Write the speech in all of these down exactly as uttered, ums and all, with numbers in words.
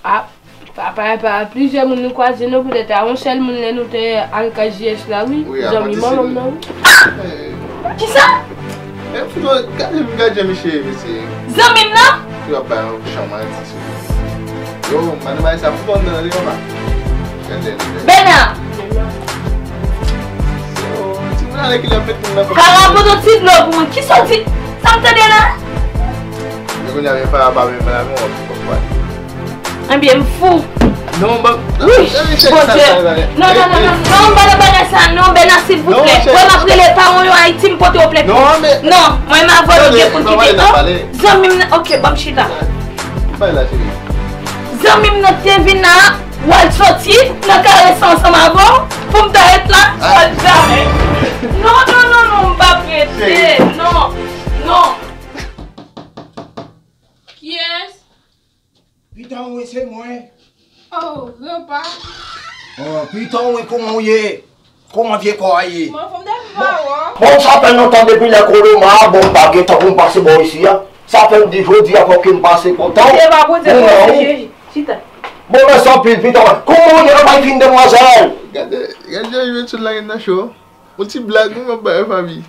A, pa, pa, pa plizyè moun nou kwaze non, poutèt a yon sèl moun lè nou te al kay J S la, wi. Wi, zanmi manman m nan, wi. Kisa? Men fouto, gade, gade jan misye ye, mesye. Zanmi m nan? Yo ap bay yon chan manti sou li. Yo, madanm sa fout on nan li, mama. Gade, gade. Bena! Yo, timoun ale ki lè met moun nan. Kara, pote ti dlo pou mwen. Kisa w di? Sa m tande la? Men kounye a, men pa, pa menm la, men w ap fòk pale. Ebyen, m fou. Non, ban, wi, Bondye. Non, non, non, non, non, m pa nan bagay sa, non, Bena, silvouplè. Mwen, m ap rele paran w yo Ayiti, m pote w plent. Non, men. Non, mwen, m avè w gen pou l kite, non. Zanmi m nan, ok, ban m chita. Ki bay la, cheri? Zanmi m nan te vin la, w al soti nan kare sa ansanm avè w, pou m ta ret la, w al jamè. Non, non, non, non, m p ap rete, non, non. Kiyès? Piton, wi, se mwen. Oh, repa. Oh, Piton, wi, kouman w ye? Kouman vye kò a ye? Mwen, fò m depi pa wè. Bon, sa fè lontan depi lè Koloma, bon, m pa gen tan pou m pase bò isi a. Sa fè m di jodi a fòk ke m pase kontan. Se pa Bondye, non, se Jezi. Chita. Bon, mèsi anpil, Piton. Kouman w ye, kòman w ye, demwazèl? Gade, gade jan Jwenson lage m nan cho. Yon ti blag, wi, m ap bay fanmi.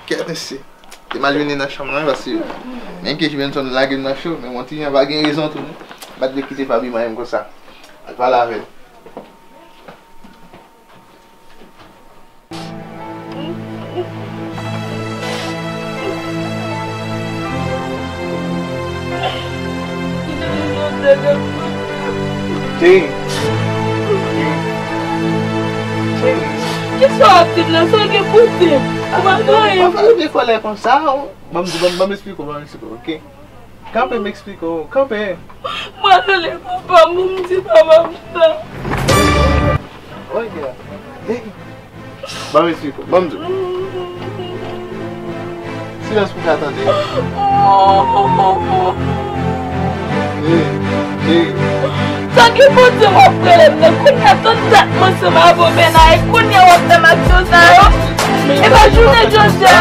Kèt mesye. Te mal vini nan chanm nan, paske menm ke Jwenson lage m nan cho, men yon ti jan pa gen rezon tou, non. M pa t dwe kite Faby manyen m konsa. Al pale avè l. Cheri. Cheri. Kisa w ap di m la? Sa w gen pou di m? Ou pa fè anyen. Pa fè vye kòlè konsa. Ban m di, ban m, ban m eksplike w, ban m eksplike w, oke? Kanpe, m eksplike w. Kanpe. Mwen rele papa m pou m di papa m sa. Oye, hey. Ban m eksplike w. Ban m di w. Silans pou ka tande. Hey, hey. Tangi Bondye w ap rele m nan. Kounye a, tout dat mwen ansanm avè w, Bena, e kounye a w ap fè m aksyon sa yo? E pa jounen jodi a.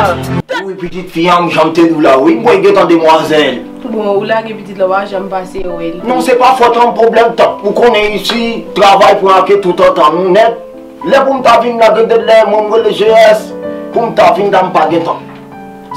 Wi, pitit fi a, m janm te di w la, wi, m kwè gentan demwazèl. Bon, ou lage pitit la, w pa janm pase wè l. Non, se pa fòt an, pwoblèm tan. Ou konnen isi, travay pran ake tout an tan nou nèt. Lè pou m ta vin la, gen de lè, mwen, m rele G S, pou m ta vin la, m pa gen tan.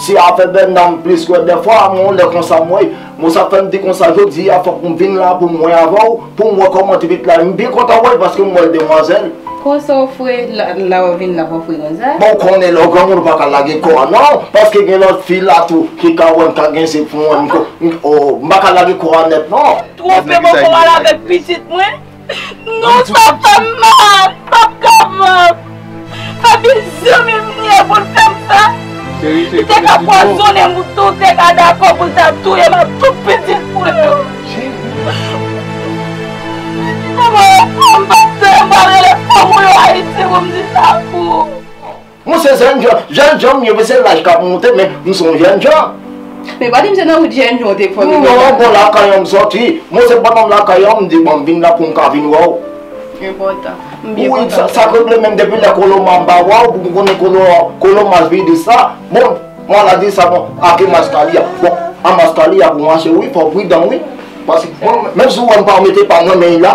Se afè Bèna m plis wè dèfwa, mwen, lè konsa, mwen, mwen, sa fè m di konsa, jodi a, fòk m vin la pou m wè avè w, pou m wè kòman ti pitit la. M byen kontan wè l, paske m wè l demwazèl. Konsa w fre, la, la w vin la pou w fre konsa? Bon, w konnen lè w granmoun ou pa ka lage kò a non, paske gen lòt fi la tou ki ka wè m ka gen se pou mwen, m ko-, m, oh, m pa ka lage kò a nèt non. Twonpe bòkò a l avèk pitit mwen? Non, sa fè m mal, m p ap kapab. Faby zanmi m li ye pou l fè m sa. Li te ka pwazonnen m tou, te ka dakò pou l ta touye m ak tout pitit mwen yo. Mwen, m p ap tann, m pral rele fanmi yo Ayiti pou m di sa pou ou. Mwen se jènjan, jènjan m ye, men se laj k ap monte, men m se yon jènjan. Men pa di m se nan wout jènjan w te fò. Non, bò lakay an m sòti. Mwen se bò lakay an m di, bon, m vin la pou m ka vin wè w. Enpòtan. M byen kontan. Wi, sa, sa k regle menm depi lè Koloma m pa wè w, pou m konnen Kolo-, Koloma vide sa. Bon, maladi sa, bon, ake maskali a. Bon, a maskali a pou mache, wi, fò w pridan, wi. Paske, bon, menm si w wè m pa mete pa nan men la.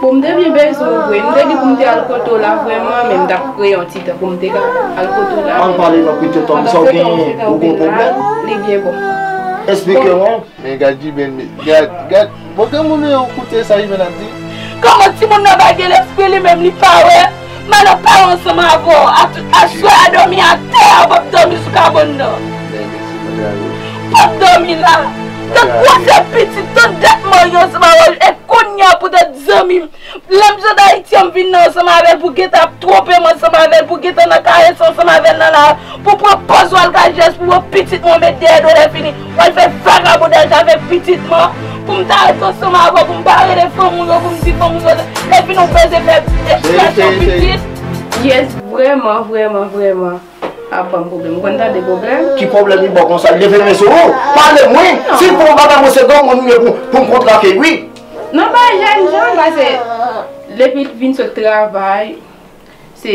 Bon, m te byen bezwen w vre. M te di pou m te al kote w la vrèman, men m t ap preye yon ti tan pou m te ka al kote w la. Ann pale non, pitit, sa w genyen, ou gen pwoblèm? Li byen bon. Eksplike mwen. Men gad Jiben, men gad, gad. Bon, granmoun yo, koute sa Jiben ap di. Kòman timoun nan pa gen lespri li menm, li pa wè? Madan pa ansanm avè w. A tout aswè a dòmi atè a, w p ap dòmi sou kabann nan. Men, men, si mwen gade. W p ap dòmi la. Tant gwosè pitit, tant dat mari ansanm avè w. E kounye a poutèt zanmi m. Lè m sot Ayiti an, m vin nan ansanm avè l pou gentan ap twonpe m ansanm avè l, pou gentan nan karès ansanm avè l nan la, pou pran pòz w al kay G S pou wè pitit mwen met dèyè do lè fini. W al fè vagabondaj avèk pitit mwen. Pou m ta ret ansanm avè w, pou m pa rele fanmi w yo, pou m di fanmi w yo, epi nou bezwen fè eksplwasyon pitit. Yes, vrèman, vrèman, vrèman. Ap ban m pwoblèm. Ou konn tande pwoblèm? Ki pwoblèm li ba w konsa? Li leve men sou ou? Pale m wi! Si l fè yon bagay, mwen se granmoun m ye pou, pou m kontrake wi! Non, pa jènjan, paske depi l vin sot travay, se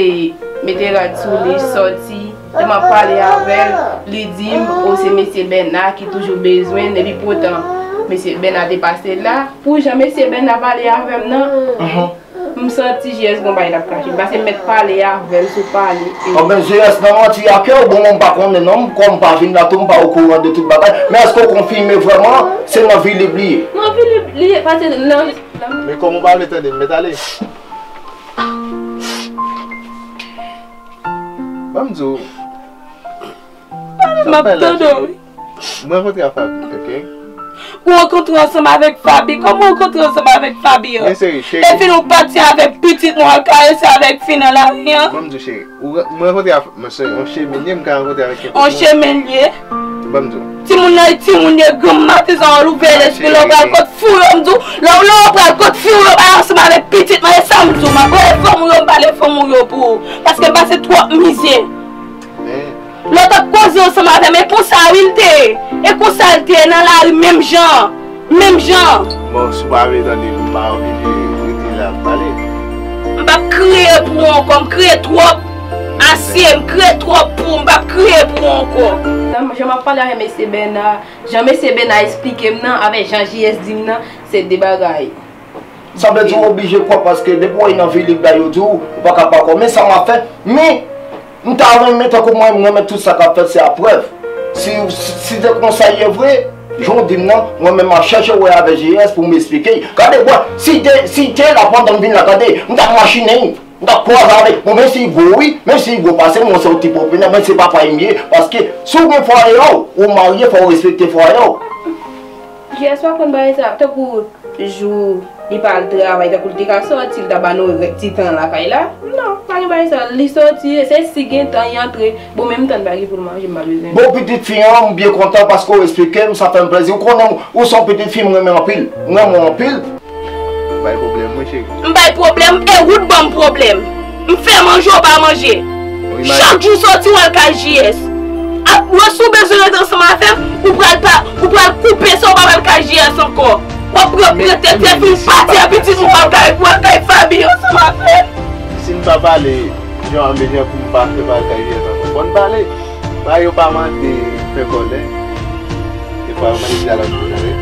mete rad sou li, sòti. Lè m ap pale avè l, li di m, o, se mesye Bèna ki toujou bezwen l, epi poutan, Mesye Bèna te pase la. Pou jan mesye Bèna pale avè m nan, mhm, m santi G S gon bagay l ap kache. Paske m mèt pale avè l sou pale. Anben, G S nan manti ak yo, bon, mwen m pa konnen non, kòm m pa vin la tou, m pa okouran de tout bagay. Men èske w konfime vrèman se nan Vilib li ye? Nan Vilib li ye, paske nan... Men kòm ou pa vle tande m, mèt ale. Ban m di w, pale, m ap tande w, wi. Mwen rankontre a Fabi, ok? Ou rankontre ansanm avèk Fabi? Kòman ou rankontre ansanm avèk Fabi an? Men seri, cheri. Epi nou pati avèk pitit mwen, al karese avèk fi nan lari an. Ban m di w, cheri. Ou ra-, mwen rankontre a, men seri, yon chemen li ye, m ka rankontre avèk yon chemen li ye. Ban m di w. Timoun nan, timoun ye, granm maten sa, w louvè lespri, lè w pral kot fi w yo, m di w, lè w, lè w pral kot fi w yo, bay ansanm avèk pitit mwen, e sa m di w, m ap pale fanm ou yo, m pale fanm ou yo pou ou. Paske m pase twòp mizè. Men, lè w t ap koze ansanm avè m, e konsa wi l te ye. E konsa l te ye nan lari menm jan. Menm jan. Bon, si w pa vle tande m, m pa anvi rete la ap pale. M p ap kriye pou ou ankò, m kriye twòp. Ase, m kriye twòp pou ou, m p ap kriye pou ou ankò. Nan jan m ap pale avè mesye Bèna, jan mesye Bèna esplike m nan, avè jan G S di m nan, se de bagay. Sa vle di w oblije kwè, paske depi w wè nan Vilib la, yo di w, ou pa ka pa kwè. Men sa m ap fè, men m ta renmen, tankou mwen, mwen menm, tout sa k ap fèt, se aprèv. Si, si, si se konsa ye vre, jan w di m nan, mwen menm, m ap chèche wè avèk G S pou m esplike. Gade, bwè, si te, si te la pandan m vin la, gade, m t ap machinen, m t ap kwaze avèk, bon, menm si l gwo, wi, menm si l gwo pase m, mwen se yon ti pwopinè, mwen se papa m ye, paske si w gen fwaye w, ou marye, fò w respekte fwaye w. G S pa konn bagay sa, tankou jou li pa al travay, tankou li te ka sòti, li ta ba nou rèk ti tan lakay la. Non, pa gen bagay sa. Li sòti, se si gen tan, li antre. Bon, menm tan pa gen pou l manje, m pa bezwen. Bon, pitit fi an, m byen kontan paske w esplike m, sa fè m plezi. Ou konnen, ou se yon pitit fi m renmen anpil. M renmen w anpil. Bay pwoblèm, wi, cheri. M bay pwoblèm, e ou t ban m pwoblèm. M fè manje, ou pa manje. Chak jou sòti, w al kay G S. Ap wè si w bezwen rete ansanm avè m, ou pral pa, ou pral koupe sa, ou pa pral kay G S ankò. W ap pran prete tèt ou pati a pitit ou pral kay, pral kay Fabi ansanm avè m. Si m pa pale, jan an bezwen pou m pa fè pral kay G S ankò. Fò n pale. Ba yo pa mande fè kòlè. Defwa yo mande dyalòg pou tande.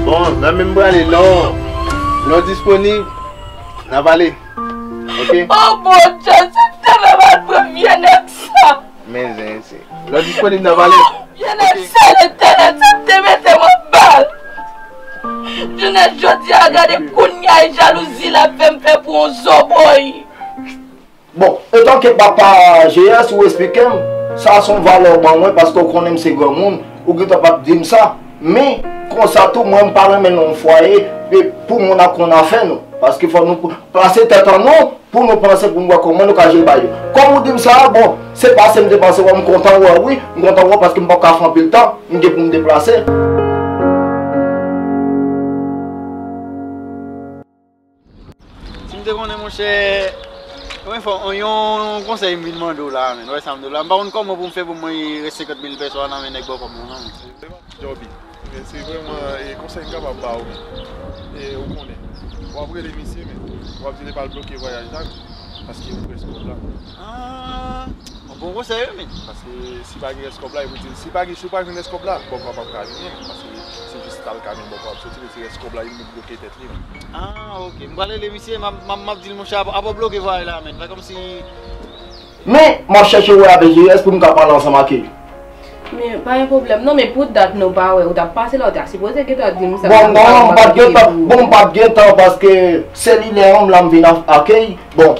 Bon, nan menm prale, lè w, lè w disponib, n a pale. Ok? Oh Bondye, se te fè mal pran vye nèg sa. Men zen se. Lè w disponib, n a pale. Vye nèg sa, Letènèl, se te mete mwen bal. Jounen jodi a, gade kounye a, e jalouzi l ap fè m fè pou yon zoboy. Bon, etanke papa G S, ou esplike m, sa se yon valè w ban mwen, paske w konnen m se granmoun, ou gentan pa t di m sa. Men, konsa tou, mwen, m pa renmen nan yon fwaye, e pou moun ap konn afè nou. Paske fò nou pl-, plase tèt an nou, pou nou panse, pou nou wè kòman nou ka jere bagay yo. Kòm ou di m sa, bon, se pase m te pase wè, m kontan wè, wi, m kontan wè, paske m p ap ka fè anpil tan, m gen pou m deplase. Si m te konnen, monchè, mwen fò, yon konsèy m vin mande w la, men, wè sa m di w la. M pa konn kòman pou m fè pou mwen rès senkant mil pèsòn nan men nèg bò kòb mwen, non, men. Jòbi, men se vrèman, e, konsèy m kapab ba w, men. E, ou konnen, w ap rele misye, men, w ap di l pa l bloke vwayaj la, men, paske ou près kòb la. Ah, yon bon konsèy, wi, men. Paske si pa gen rès kòb la, e pou di l, si pa gen, si w pa jwenn rès kòb la, bò kòb ap ka vini, men, paske se jis ta l ka vin bò kòb ap soti, men se rès kòb la, li menm bloke tèt li, men. Ah, ok. M pral rele misye, m ap, m ap, m ap di l, monchè, ap, ap bloke vwayaj la, men. Fè kòmsi. Men, m ap chèche wè avèk G S pou m ka pale ansanm ak li. Men, pa gen pwoblèm, non, men pou dat nou pa wè, ou t ap pase la, ou ta sipoze gentan di m sa. Bon, non, m pa t gentan, bon, m pa t gentan, paske se li lè an m la m vin ak, ak li. Bon,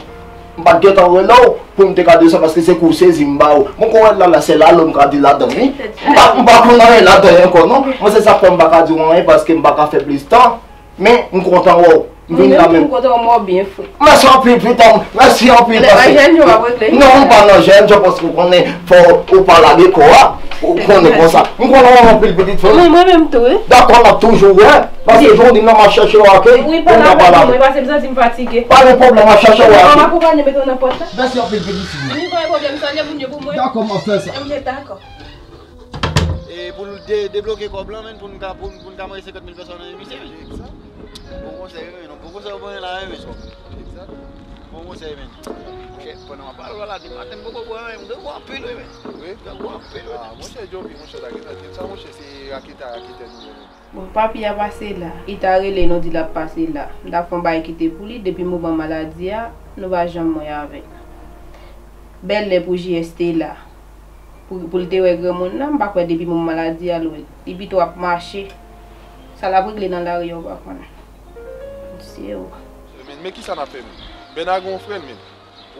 m pa t gentan rele w pou m te ka desann, paske se kou sezi m ba ou. Bon, kou wè la, la, se lalo m ka di ladan, wi. M pa, m pa konn anyen ladan ankò, non. Mwen, se sa k fè m pa ka di w anyen, paske m pa ka fè plis tan. Men, m kontan wè w. M vin la menm. M kontan wè w byen fre. Mèsi anpil, pitit. Mèsi anpil, paske... Nan jèn jan w ap regle. Non, m pa nan jèn jan, paske w konnen, fò ou pa lage kò a. Ou konnen konsa. M kontan wè w anpil, pitit fi. Mwen, mwen menm tou, wi. Dakò, n ap toujou wè. Paske jodi nan m ap chèche w ak li. Wi, pa la menm, mwen, paske m santi m fatige. Pa gen pwoblèm, m ap chèche w ak li. Mwen akonpanye, mete w nan pòt la. Mèsi anpil, pitit fi. Wi, pa gen pwoblèm, salye moun yo pou mwen. Dakò, m ap fè sa. Ebyen, dakò. E pou l de-, debloke kòb lan, menn, pou n ka, pou n, pou n ka manje senkant mil pèsòn nan emisyon, men. Egzat. Bon konsèy, wi, men, non, bon konsèy ou ban la, wi, men. Egzat. Bon konsèy, men. Monchè, pandan w ap pale la, depi maten m poko bwè anyen, m gen gou anpil, wi, men. Wi? M gen gou anpil, wi, men. Ah, monchè, Djoby, monchè, ta gen sa, monchè, se raketè, raketè nou ye, men. Bon, papi a pase la. Li ta rele nou di l ap pase la. M ta fè yon bagay kite pou li. Depi moman maladi a, nou pa janm wè avè l. Bèlè pou J S te la. Pou, pou l te wè granmoun nan, m pa kwè depi moman maladi a l wè l. Li pito ap mache. Sa l ap regle nan lari a, ou pa konnen. Se ou. Men, men kisa n ap fè, men? Bèna gen yon frè l, men.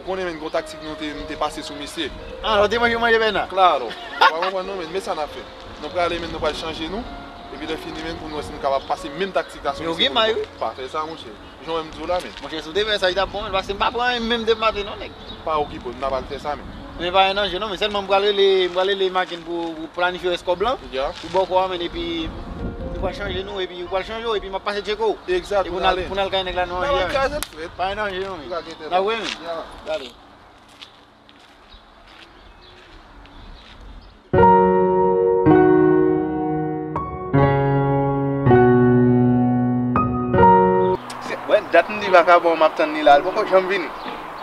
Ou konnen, men, gen yon taktik nou te, nou te pase sou misye. Ah, nou te manje, manje Bèna? Claro. Ou pa konprann, non, men, men sa n ap fè. Nou prale, men, nou pral chanje nou. Epi lè fini, men, pou nou wè si nou kapab pase menm taktik la sou misye. Men ou gen may, wi. Pa fè sa, monchè. Jan w wè m di w la, men. Monchè, si w te fè sa, li t ap bon, men, paske m pa pran anyen menm depi maten, non, nèg. Pa okipe w, m ta pral fè sa, men. Men pa gen danje, non, men sèlman m pral rele, m pral rele Macken pou, pou planifye rès kòb lan. Ya. Pou bòkò a, men, epi nou pral chanje nou, epi ou pral chanje w, epi m ap pase tcheke w. Egzat, pou n al, pou n al kay nèg la, nou ranje avè l. Pa gen danje, non, men. N ap wè, men. Ya. Gade. Wè dat m di vakabon m ap tann li la, li poko janm vini.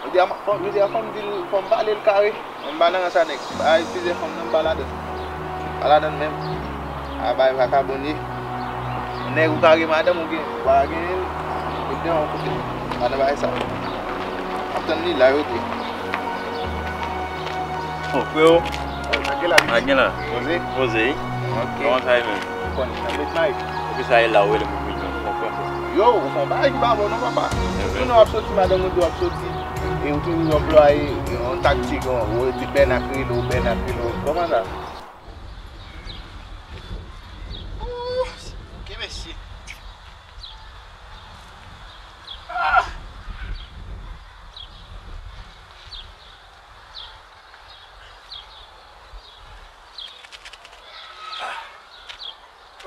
Jodi a, jodi a fò m di l, fò m pale l kare. Mwen m pa nan rans a nèg. Bay plizyè fanm nan m pa ladann. Pa ladann menm. A bay vakabon ye. Nèg ou ka gen madanm ou gen, ou pa genyen l, ou gen yon kote. Pa nan bagay sa. M ap tann li la yo di. Oh, freo. Magen la. Poze? Poze, wi. Ok. Kòman sa ye menm? Ou konnen, nan met may. Poukisa e la ou rele m pou vin jwenn ou, ou konprann sa? Yo, ou fè yon bagay ki pa bon non, papa. Jounen w ap soti, madanm ou di w ap soti. E ou toujou anplwaye yon taktik, yon, ou di bèn ak rele w, bèn ak rele w. Kòman sa? Ooh, ok, mesye. Ah!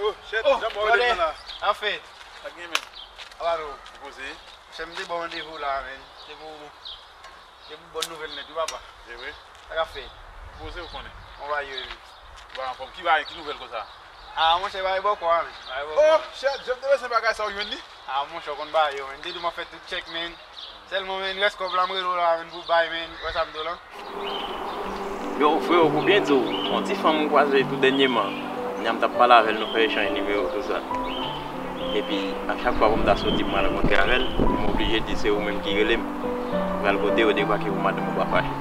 Oh, shit, oh, jan mwen rele la. Anfen. Sa gen men. Ala nou. Poze. Chè m te ba w randevou la, men. Se pou, se pou bòn nouvèl nèt, wi, papa. Se vre? Sa k ap fèt? Poze, ou konnen. Mwen ba yo, wi. Ou pa anfòm. Ki bagay, ki nouvèl konsa? Ah, monchè, bagay bòkò a, men. Bagay bòkò a. Oh, shit, jan m te bezwen bagay sa, ou jwenn li? Ah, monchè, ou konn bagay yo, men. M te di w m ap fè tout tchèk, men. Sèlman, men, rès kòb la, m rele w la, men, pou bay, men. Ou wè sa m di w lan? Yo, freo, pou byen di w, yon ti fanm m kwaze tou dènyèman, kounya m t ap pale avè l, nou fè echanj nimewo, tou sa. Epi, a chak fwa pou m ta soti pou m al rankontre avè l, m oblije di se ou menm ki rele m. Pral kote yo, dekwa ke pou madanm ou pa fache.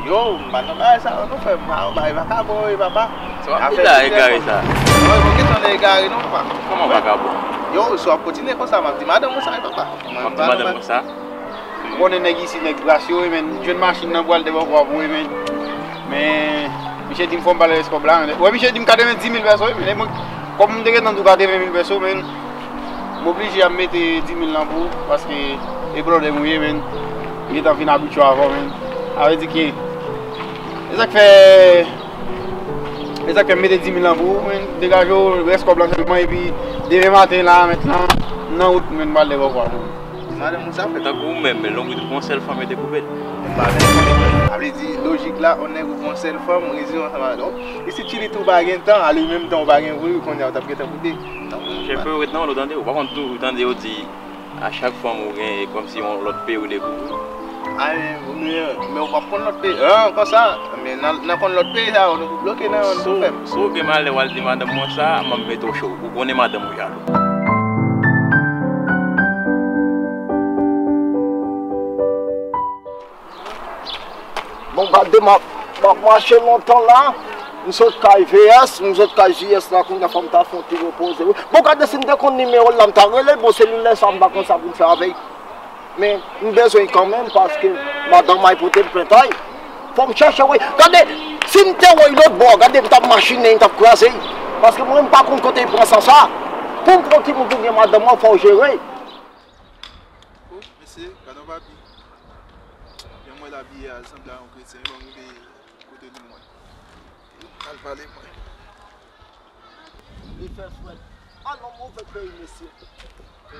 Yo, m pa nan bagay sa yo non, frè m. Sa yo bagay vakabon yo ye, papa. Sa w ap di la egare sa? Non, e pa kesyon de egare non, papa. Kòman vakabon? Yo, si w ap kontinye konsa, m ap di madanm ou sa wi, papa. M ap di madanm ou sa? Ou konnen nèg isi, nèg bras yo, wi, men. Jwenn machin nan pou al dèyè bò pou wi, men. Men, misye di m fò m pale rès kòb la, men. Wè, misye di m katrevenndimil pèso, wi, men. Kòm m te gentan di w katrevenmil pèso, men. M oblije ap mete dimil lan pou ou, paske e blòdè m ou ye, men. M gentan vin abitye avè w, men. Sa vle di ke, e sa k fè, e sa k fè m mete dimil lan pou ou, men. Degaje w, rès kòb lan sèlman, epi demen maten la, mentnan, m nan wout, men, m pral dèyè bò pou ou. Madanm ou sa fè. Tankou ou menm, men, lonbrit pou yon sèl fanm yo te koupe l. M pa menm konnen. Sa vle di, lojik la, yon nèg ou pou yon sèl fanm, rezon ansanm avè l. Isit chili tou pa gen tan, al menm tan ou pa gen pou li, kounye a ou t ap gentan koute. Chèfe, ou ret nan wòl ou tande, ou pa konn toujou tande yo di, a chak fanm ou gen, e kòmsi yon lòt peyi ou dekouvri. A, men, men ou p ap konn lòt peyi, an, konsa, men nan, nan konn lòt peyi sa yo, nou pou bloke nan yon, nou pou fè m. Si w gen malè, w al di madanm mwen sa, m ap mete w cho, ou konnen madanm ou jalou. Bon, gade, m ap, m ap mache lontan la. M sot kay V S, m sot kay J S la, kounye a fò m ta fè yon ti repoze wi. Bon, gade, si m te konn nimewo l la, m ta rele l, bon, selilè sa, m pa konn sa pou m fè avè l. Men, m bezwen l kanmenm, paske madanm ay pote m plent ay. Fò m chèche, wi. Gade, si m te wè l lòt bò, gade, m t ap machinen, m t ap kraze l. Paske mwen, m pa konn kote l pran san sa. Pou m pran timoun pou byen madanm mwen, fò w jere. Oh, mesye, gade yon papi. Jan m wè l abiye a, l sanble a yon kretyen, wi, ban m gade kote li mwen. Al pale mwen. Li fè frèt. Alò, mwen fè peyi, mesye.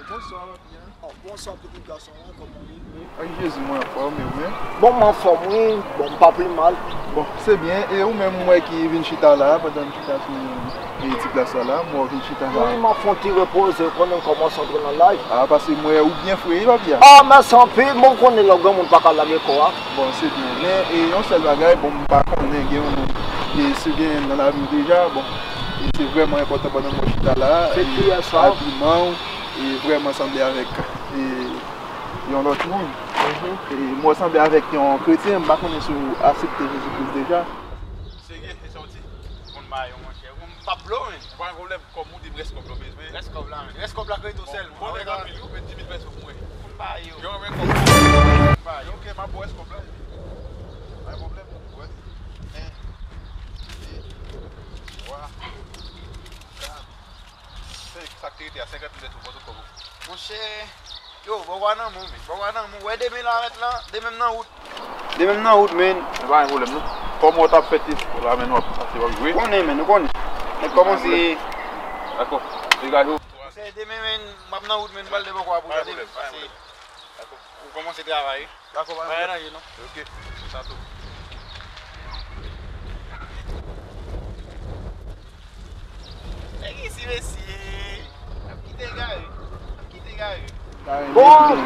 Bonswa, w ap byen? Oh, bonswa, pitit gason mwen, kòman w ye? Ak Jezi, mwen anfòm, e ou menm? Bon, m anfòm, wi. Bon, m pa pi mal. Bon, se byen. E ou menm, m wè ki vin chita la, pandan m chita sou e ti plas la la, m wè w vin chita la. Wi, m ap fè yon ti repoze, ou konnen m kòmanse antre nan laj. A, paske m wè ou byen freye, papi a. A, mèsi anpil, bon, ou konnen lè w granmoun pa ka lage kò a. Bon, se byen. Men, e yon sèl bagay, bon, m pa konnen gen yon moun, e si w gen nan lavi w deja, bon, e se vrèman enpòtan pandan m wè w chita la, e abiman w, e vrèman sanble avèk, e yon lòt moun. E m wè w sanble avèk yon kretyen, m pa konnen si w aksepte Jezi Kris deja. Serye, e sa w di? Konn ba yo, monchè. Ou konn m p ap blow, men. Pa gen pwoblèm, kòb ou di m rès kòb la w bezwen. Rès kòb la, men. Rès kòb la k rete w sèl. Bon, nèg anpil, yo, men di mil pèso pou mwen. Konn ba yo. Yo, men kòb. Konn ba yo. Ok, m ap ba w rès kòb la. Pa gen pwoblèm, wè. En, de, twa, kat, senk, sa k te rete a, senkant mil pèso, bon, tout kòb ou. Monchè, yo, bon, w a nan men w, men. Bon, w a nan men w. Wè demen la mèt lan, demen m nan wout. Demen m nan wout, men. Men pa gen pwoblèm, non. Kòman w t ap fè te la, men nou ap pase w ap jwe. Konnen, men, nou konnen. Nèg kòmanse. Dakò. Degaje w. Se demen, men, m ap nan wout, men, m pral devan kò a pou tande. Pa gen pwoblèm, pa gen pwoblèm. Dakò. Ou kòmanse travay. Dakò, pa gen pwoblèm. Ok, sa tou. Nèg isi, mesye, n ap kite gare, n ap kite gare. Bon,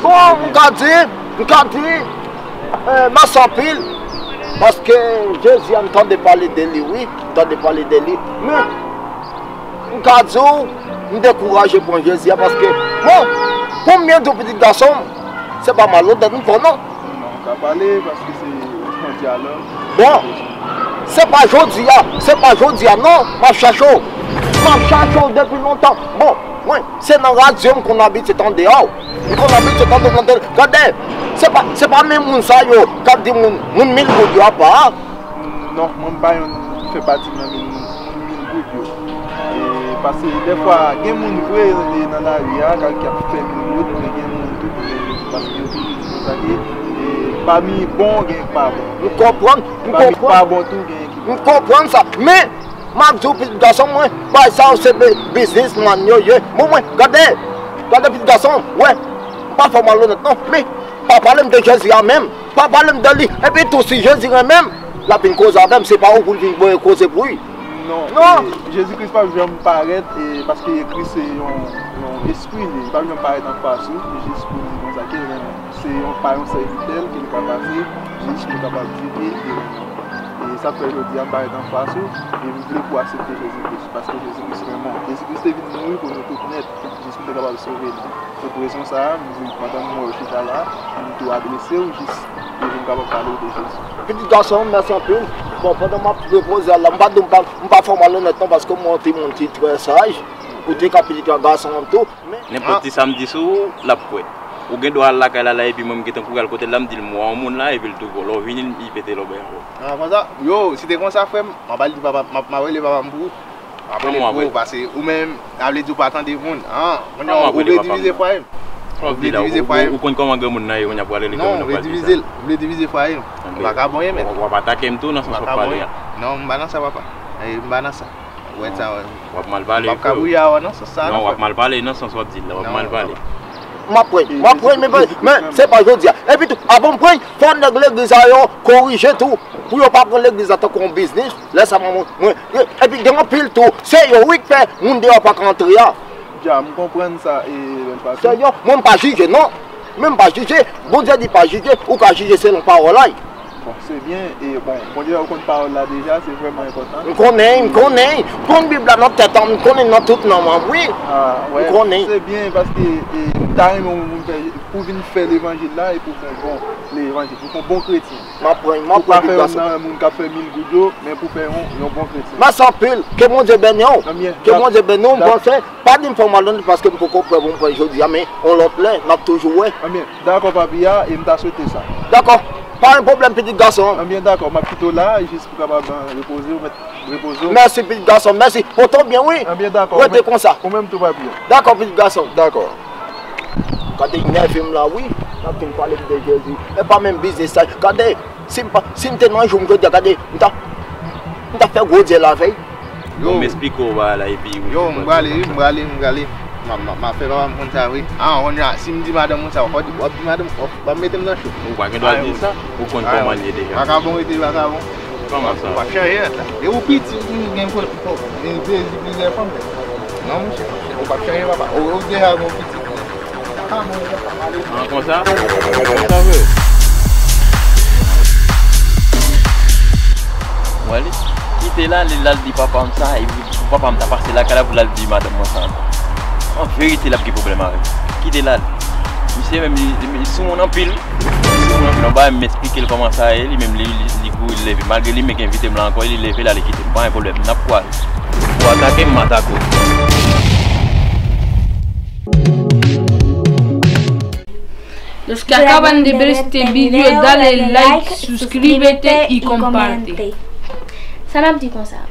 bon, m ka di, m ka di, eh, mèsi anpil, paske Jezi a, m tande pale de li, wi, m tande pale de li. Men, m ka di w, m dekouraje pran Jezi a, paske, bon, pou m byen di w, pitit gason m, se pa malonèt m fè w, non. Non, ou ka pale, paske se yon dyalòg. Bon, se pa jodi a, se pa jodi a, non, m ap chache w. M ap chache w depi lontan. Bon, mwen, se nan radyo m konn abitye tande a w. M konn abitye tande w nan tele. Gade, se pa, se pa menm moun sa yo k ap di moun, moun mil goud yo apa a. Non, mwen m pa yon fè pati nan mil moun, moun mil goud yo. E, paske dèfwa, gen moun vre e nan lari a, k ap, k ap fè mil goud, men gen moun tou ki gen goud, paske yo toujou di konsa ke, e, pami bon, gen pa bon. M konprann, m konprann. Pami pa bon tou, gen ki pa bon. M konprann sa. Men, m ap di w, pitit gason mwen, bagay sa yo se bi-, biznismann yo ye. Bon, mwen, gade, gade pitit gason, wè, m pa fè w malonèt non, men pa pale m de Jezi a menm. Pa pale m de li. Epi tou, si Jezi renmen m, l ap vin koze avè m, se pa ou pou l vin voye koze pou li. Non. Non. E, Jezi Kris p ap janm parèt, e, paske Kris se yon, yon espri, li p ap janm parèt anfas ou, jis pou di konsa ke l renmen w. Se yon, pa yon sèvitè l ke l ka pase, jis pou l kapab di ke li renmen w. E sa k fè jodi a m parèt anfas ou, e m vle pou w aksepte Jezi Kris, paske Jezi Kris renmen w. Jezi Kris te vin mouri pou nou tout nèt, jis pou l te kapab sove nou. Se pou rezon sa a, m di, pandan m wè w chita la, m tou adrese w jis, e pou m kapab pale w de Jezi. Pitit gason m, mèsi anpil. Bon, pandan m ap repoze a la, m pa di w m pa, m pa fè w malonèt non, paske m wè w te moun ki trè saj, ou te ka pitit gason an tou, men. Nenpòt ti sa m di sou ou, l ap kwè. Ou gen dwa al lakay la la, epi mwen m gentan kouri al kote l la, m di l m wè yon moun la, epi l tou vòlè w vini, li pete lòbèy ankò. A, konsa? Yo, si te konsa, frè m, m ap al di papa, m ap, m ap rele papa m pou ou. Apre m wè. Paske ou menm, sa vle di ou pa tande moun. An, kounye a ou vle divize fwaye m. Ou vle divize fwaye m. Ou konn kòman granmoun nan ye, kounye a pou ale li granmoun nan pral di sa. Non, ou vle divize l, ou vle divize fwaye m. Ou vakabon ye, men. W ap atake m tou nan sans w ap pale a. Non, m pa nan sa, papa. E, m pa nan sa. Ou wè sa, wè. W ap mal pale, frè. M p ap ka bouyi avè w nan sans sa, non, frè. Non, w ap mal pale nan sans w ap di l la, w ap mal pale. M ap pran, m ap pran, men, men se pa jodi a. Epi tou, avan m pran, fò nèg legliz sa yo korije tou, pou yo pa pran legliz la tankou yon biznis. Lè sa mwen, mwen, mwen, epi gen anpil tou, se yo wi k fè moun deyò pa ka antre a. Dja, m konprann sa, e, bèl pati. Se yo, mwen m pa jije, non. Men m pa jije, Bondye di pa jije, ou ka jije selon pawòl la. Bon, se byen, e bon, Bondye fè w konn pawòl la deja, se vrèman enpòtan. M konnen, m konnen, m konn Bib la nan tèt an, m konnen nan tout nanm an, wi. A, wè, m konnen. Se byen, paske, e, m ta renmen w, w fè, pou vin fè levanjil la, e pou fè bon levanjil, pou fè bon kretyen. M ap pran, m ap pran Bib la. Pou pa fè youn nan moun k ap fè mil goud yo, men pou fè yon, yon bon kretyen. Mèsi anpil. Ke Bondye beni w. Anmyen. Ke Bondye beni w. M panse, pa di m fè w malonèt paske m poko prè pou m pran jodi a, men yon lòt lè, n ap toujou wè. Anmyen. Dakò, papi a, e m ta swete sa. Dakò. Pa gen pwoblèm, pitit gason. Anbyen, dakò, m ap kite w la, jis pou kapab, eh, repoze w, mèt repoze w. Mèsi, pitit gason, mèsi. Pote w byen, wi. Anbyen, dakò. Rete konsa. Ou menm tou, papi a. Dakò, pitit gason. Dakò. Gade, inève m la, wi. N ap vin pale m de Jezi. E pa menm biznis sa. Gade, si m pa, si m te nan jou m jodi a, gade, m ta, m ta fè gwo dyèl avè l. Bon, m esplike w bagay la epi ou konprann. Yo, m prale, wi, m prale, m prale. M a, m a, m a fè papa m konn sa, wi. A, on a, si m di madanm mwen sa, w ap di, w ap di madanm, w ap, w ap mete m nan cho. Ou pa gen dwa di sa. Ou konn kòman l ye deja. Vakabon rete vakabon. Kòman sa? Ou p ap chanje nèt la. E ou piti, ou gen fo, fo, e vezi plizyè fanm. Non, monchè, ou p ap chanje, papa. Ou, ou deja gen piti. An konsa? Konsa vre. Wè li, kite l ale, l al di papa m sa, epi pou papa m ta pase lakay la pou l al di madanm mwen sa ankò. An verite, l ap gen pwoblèm avè m. Kite l ale. Misye menm, li, li, li sou moun anpil. Li sou moun anpil. Yon bagay, m esplike l kòman sa ye, li menm, li, li, li kouri, li leve. Malgre li menm ki envite m la ankò, li leve, l ale kite m. Pa gen pwoblèm, n ap kwal. Ou atake m, m atake w. Los que acaban de ver este video, dale like, suscríbete y comparte. Sa n ap di konsa,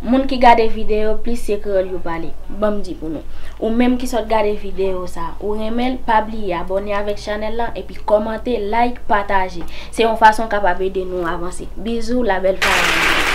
moun ki gade videyo plis se kreyòl yo pale. Ban m di pou nou. Ou menm ki sot gade videyo sa, ou renmen l, pa bliye abòne avèk chanèl la, epi kòmante, like, pataje. Se yon fason kapab ede nou avanse. Bizou, la belle famille.